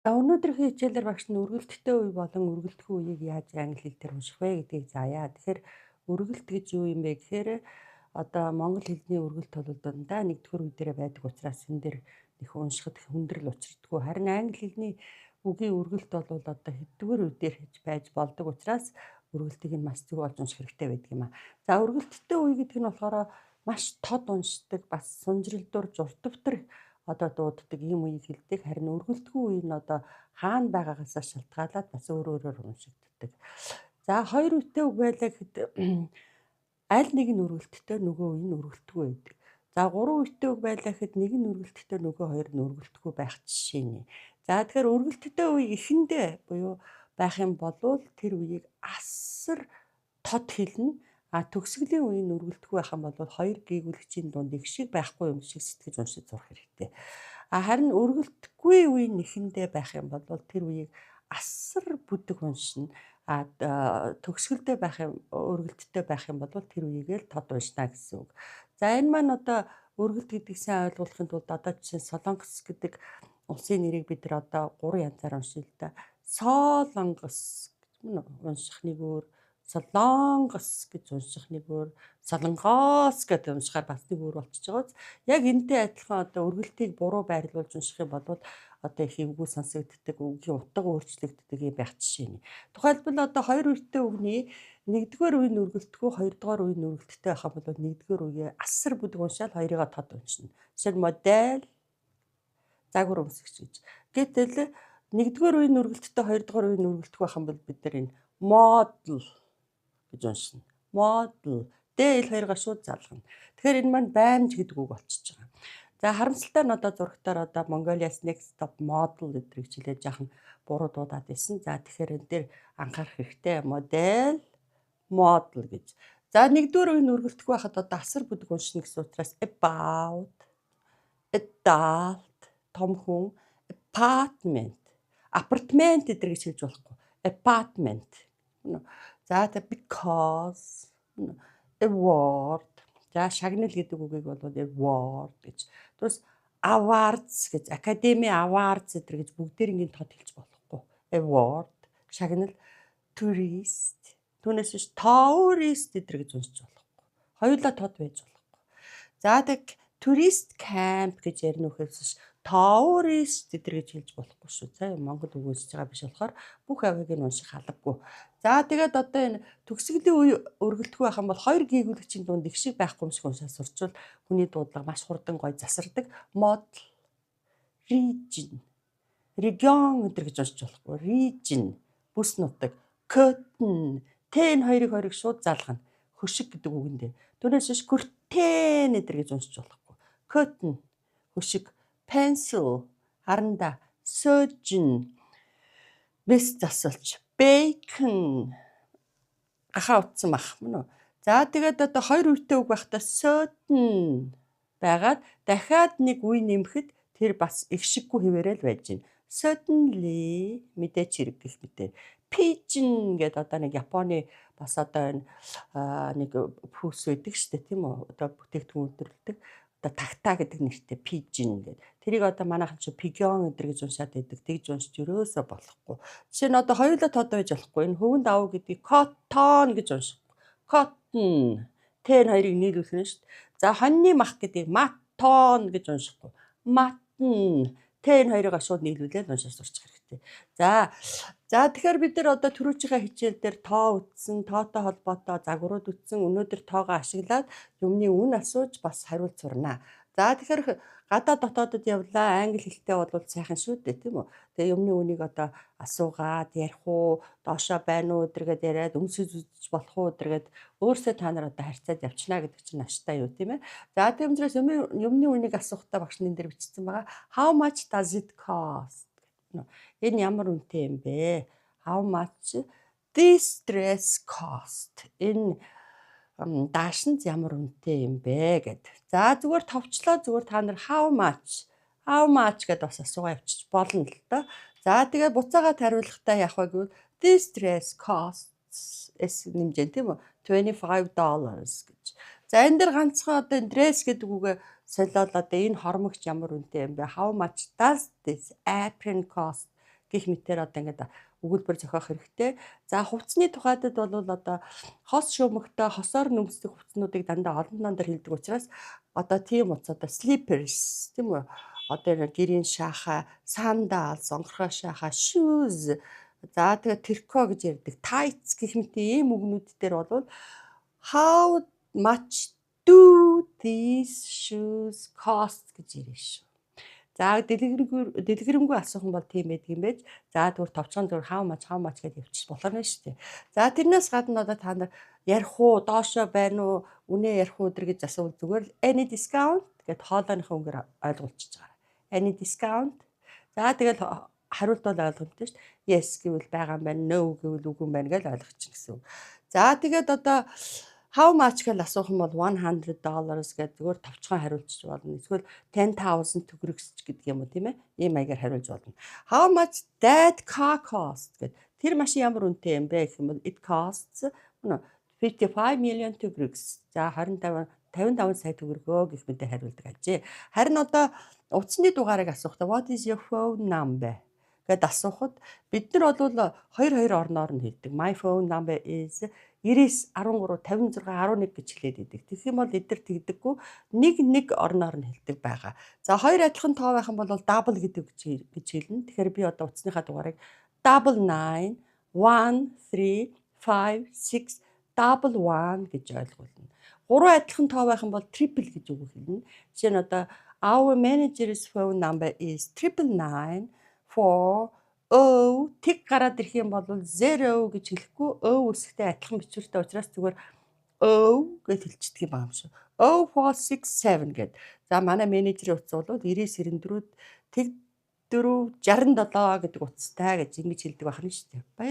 За, өнөөдрийнхөө хичээлээр багш нь өргөлттэй үе болон өргөлтгүй үеийг яаж англи хэл дээр унших вэ гэдгийг заая. Тэгэхээр өргөлт гэж юу юм бэ гэхээр одоо монгол хэлний өргөлт бол дандаа нэгдүгээр үе дээрээ байдаг учраас энэ дээр их уншихад хүндрэл учирдаггүй. Харин англи хэлний үгийн өргөлт бол одоо хэддүгээр үе дээр хийж байж болдог учраас өргөлтийг нь маш зөв олж унших хэрэгтэй байдаг юм а. За, өргөлттэй үе гэдэг нь болохоор маш тод уншдаг, бас сунжралдуур журтвтар одоо дууддаг ийм үеийг хэлдэг. Харин өргөлтгүй үе нь одоо хаана байгаагаасаа шалтгаалаад бас өөр өөрөөр уншигддаг. За, хоёр үетэй үг байлаа гэхэд аль нэг нь өргөлттэй, нөгөө үе нь өргөлтгүй байдаг. За, гурван үетэй үг байлаа гэхэд нэг нь өргөлттэй, нөгөө хоёр нь өргөлтгүй байх жишээ нэ. За, тэгэхээр өргөлттэй үе эхэндээ буюу байх юм бол тэр үеийг асар тод хэлнэ. А төгсгөлийн үе нь өргөлтгүй байх юм бол хоёр гийгүүлэгчийн дунд их шиг байхгүй юм шиг сэтгэж уншиж сурах хэрэгтэй. А харин өргөлтгүй үе нь эхэндээ байх юм бол тэр үеийг асар бүдэг уншина. А төгсгөлдөө байх юм, өргөлттэй байх юм бол тэр үеийг л тод уншина гэсэн үг. За, энэ маань одоо өргөлт гэдгийг сайн ойлгуулахын тулд одоо жишээ нь Солонгос гэдэг улсын нэрийг бид нар одоо гурван янзаар уншина л да. Солонгос гэж унших нэг өөр, Солонгос гэж унших нэг өөр, Солонгоос гэдээ уншихаар бас нэг өөр болчихж байгаа биз. Яг энэтэй адилхан одоо өргөлтийг буруу байрлуулж унших юм бол одоо их эвгүй сонсогддог, үгийн утга өөрчлөгддөг юм байх жишээ нь. Тухайлбал одоо хоёр үетэй үгний нэгдүгээр үе нь өргөлтгүй, хоёрдугаар үе нь өргөлттэй байх юм бол нэгдүгээр үеэ асар бүдэг уншаал хоёрыгоо тод уншина. Жишээ нь модель, загвар өмсөгч гэж. Гэтэл нэгдүгээр үе нь өргөлттэй, хоёрдугаар үе нь өргөлтгүй байх юм бол бид нар энэ model гэж уншина. Model. D L хоёроо шууд залгана. Тэгэхээр энэ маань баймж гэдэг үг болчихж байгаа. За, харамсалтай нь одоо зурагтаар одоо Mongolia's Next Top Model гэдгийг хэлээд жаахан буруу дуудаад байсан. За, тэгэхээр энэ дээр анхаарах хэрэгтэй. Модель, model гэж. За, нэгдүгээр үе нь өргөлтгүй байхад одоо асар бүдэг уншина гэсэн утгаас about, adult, том хүн, apartment, апартмент гэдэг гэж хэлж болохгүй. Apartment. За, тэг because, award. За, шагнал гэдэг үгийг бол award гэж. Түүнээс awards гэж, Academy Awards гэдэг гэж бүгдээрингийн тод хэлж болохгүй. Award, шагнал, tourist. Түүнээс биш tourist гэдэг гэж уншиж болохгүй. Хоёулаа тод байж болохгүй. За, тэг tourist camp гэж ярина үхээс биш tourist гэдэг гэж хэлж болохгүй шүү. За, Монгол үг уншиж байгаа биш болохоор бүх авиг нь унших албагүй. За, тэгээд одоо энэ төгсгөлийн үе өргөлтгүй байх юм бол хоёр гийгүүлэгчийн дунд их шиг байхгүй юм шиг уншаа сурчвал хүний дуудлага маш хурдан гоё засардаг. Model, region, регион гэдэг гэж уншиж болохгүй. Region, бүс нутаг, curtain, Т энэ хоёрыг хоёрыг шууд залгана. Хөшиг гэдэг үгэндээ. Түүнээс биш curtain гэдэг гэж уншиж болохгүй. Curtain, хөшиг, pencil, харандаа, surgeon, мэс засалч, bacon, гахаа утсан мах мөн үү. За, тэгээд одоо хоёр үетэй үг байхдаа certain байгаад дахиад нэг үе нэмэхэд тэр бас их шиггүй хэвээрээ л байж байна. Certainly, мэдээч хэрэг гэх мэтээр. Pigeon гэдэг одоо нэг Японы бас одоо энэ нэг пүүс байдаг шүү дээ, тийм үү? Одоо бүтээгдэхүүн үйлдвэрлэдэг, одоо тагтаа гэдэг нэртэй pigeon гэдэг. Тэрийг одоо манайхан чи pigeon гэдэг гэж уншаад байдаг. Тэгж уншиж ерөөсөө болохгүй. Жишээ нь одоо хоёулаа тод байж болохгүй. Энэ хөвөн давуу гэдгийг cotton гэж уншихгүй. Cotton. Т нь хоёрыг нийлүүлэх нь шүү дээ. За, хоньны мах гэдгийг mutton гэж уншихгүй. Mutton. Т энэ хоёрыг шууд нийлүүлээд уншиж сурчих хэрэгтэй. За, тэгэхээр бид нар одоо түрүүчийнхээ хичээл дээр тоо үзсэн, тоотой холбоотой загварууд үзсэн. Өнөөдөр тоогоо ашиглаад юмны үн асууж бас хариулт сурнаа. За, тэгэхээр гадаа дотоодод явлаа, англи хэлтэй бол сайхан шүү дээ, тийм үү? Тэгээ юмны үнийг одоо асуугаад ярих уу, доошоо байна уу өдргээд яриад өмсөж үзэж болох уу өдргээд өөрсдөө та нар одоо харьцаад явчихна гэдэг чинь аштай юу, тийм ээ. За, тийм учраас юмны үнийг асуухтаа багш энэ дээр бичсэн байгаа. How much does it cost? Энэ ямар үнэтэй юм бэ? How much this dress cost? Энэ даашинз ямар үнэтэй юм бэ гэд. За, зүгээр товчлоо, зүгээр та нар how much, how much гэдээ бас асуугаа явчих болно л доо. За, тэгээд буцаагаад хариулахдаа яах вэ гэвэл this dress costs s нэмжээ, тийм үү, $25 гэж. За, энэ дэр ганцхан одоо энэ dress гэдэг үгээ солиод одоо энэ хормогч ямар үнэтэй юм бэ? How much does this apron cost? Гэх мэтээр одоо ингээд өгүүлбэр зохиох хэрэгтэй. За, хувцсны тухайдад бол одоо хос шумагтай, хосоор нөмсдөг хувцснуудыг дандаа олон тоон дээр хэлдэг учраас одоо тийм утас, одоо slippers, тийм үү? Одоо гэрийн шахаа, sandals, онгорхой шахаа, shoes, за тэгээ трико гэж ярьдаг, tights гэх мэт ийм үгнүүд дээр бол "How much do these shoes cost?" гэж ярина шүү. За, дэлгэрэнгүй дэлгэрэнгүй асуух юм бол тийм байдаг юм байж. За, тэгвэр товчхон зүгээр "How much, how much" гэдээ явчих болохоор нь шүү дээ. За, тэрнээс гадна одоо та нар ярих уу, доошоо байна уу, үнэ ярих уу гэж асуувал зүгээр л "Any discount?" гэд хоолойныхоо өнгөөр ойлгуулчихж байгаа. "Any discount?" За, тэгэл хариулт бол ойлгомжтой шүү дээ. Yes гэвэл байгаа юм байна, no гэвэл үгүй юм байна гэж ойлгочих гэсэн үг. За, тэгээд одоо "How much?" гэж асуух юм бол $100 гэж зүгээр товчхон хариулчих болно. Эсвэл 10,000 төгрөгс гэдэг юм уу, тийм ээ. Ийм маягаар хариулж болно. "How much that car cost?" гэд, тэр машин ямар үнэтэй юм бэ гэх юм бол it costs 55 million төгрөгс. За, 25 55 сая төгрөгөө гэх мэтээр хариулдаг ажээ. Харин одоо утасны дугаарыг асуухтаа "What is your phone number?" гэд асуухад бид нар бол хоёр хоёр орноор нь хэлдэг. My phone number is 99 13 56 11 гэж хэлээд идэг. Тэгэх юм бол эдгээр тэгдэггүй, нэг нэг орноор нь хэлдэг байгаа. За, хоёр адилхан тоо байх юм бол double гэдэг гэж хэлнэ. Тэгэхээр би одоо утасныхаа дугаарыг 99 1 3 5 6 11 гэж ойлгуулна. Гурван адилхан тоо байх юм бол triple гэж үг хэлнэ. Жишээ нь одоо our manager's phone number is 999 4 O тэг гараад ирэх юм бол zero гэж хэлэхгүй, O үсгтэй адилхан бичвэртэй учраас зүгээр O гэж хэлчихдэг юм байна шүү. 0 4 6 7 гэд. За, манай менежерийн утас бол 99 94 тэг 4 67 гэдэг утастай гэж ингэж хэлдэг байх нь шүү дээ. Баяр